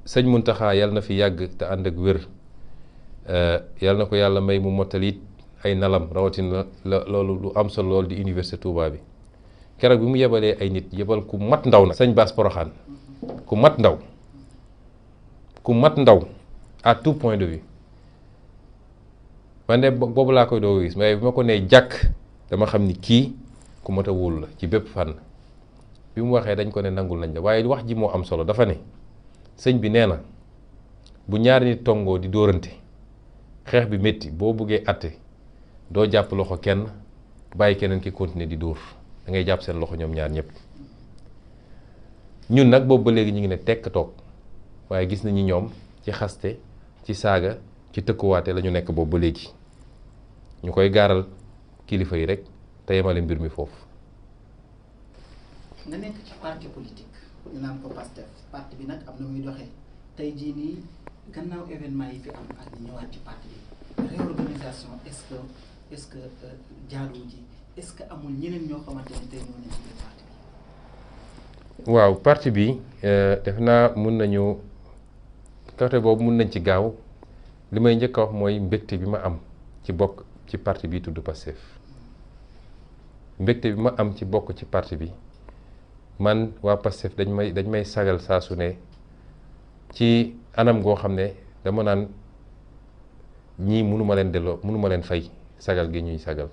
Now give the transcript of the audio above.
sëñ mountakha yàlla na fi yàgg te ànd ak wér yàlla na ko yàlla may mu mottali ay nalam rawatina loolu lu am solo loolu di université Touba bi keroog bi mu yebalee ay nit yebal ku mat ndaw nag sëñ Bass Porokhane ku mat ndaw à tout point de vue man de boobu laa koy doo gis mais bi ma ko nee jàkk dama xam ni kii ku mat a wóolu la ci bépp fànn bi mu waxee dañ ko ne nangul nañ la waaye wax ji moo am solo dafa ne sëñ bi nee na bu ñaari nit tongoo di dóorante xeex bi métti boo buggee atte doo jàpp loxo kenn bàyyi keneen ki continuer di dóor da ngay jàpp seen loxo ñoom ñaar ñëpp ñun nag boobu ba léegi ñu ngi ne tekk toog waaye gis nañu ñoom ci xaste ci saaga ci tëkkuwaate la ñu nekk boobu ba léegi ñu koy gaaral kilifa yi rek te yemale mbir mi foofu. nga nekk ci parti politique ñu naan ko Pastef parti bi nag am na muy doxee tey jii nii gannaaw événement yi fi am ak ñu ñëwaat ci parti bi réorganisation est-ce que jaadu ji est-ce que amul ñeneen ñoo xamante ne tey ñoo ne ci biir parti bi. waaw parti bi def naa mun nañu côté boobu mun nañ ci gaaw li may njëkk a wax mooy mbégte bi ma am ci bokk ci parti bi tudd Pastef mbégte bi ma am ci bokk ci parti bi man waa Pastef dañ may sagal saa su ne ci anam goo xam ne dama naan ñii mënuma leen delloo mënuma leen fay sagal gi ñuy sagal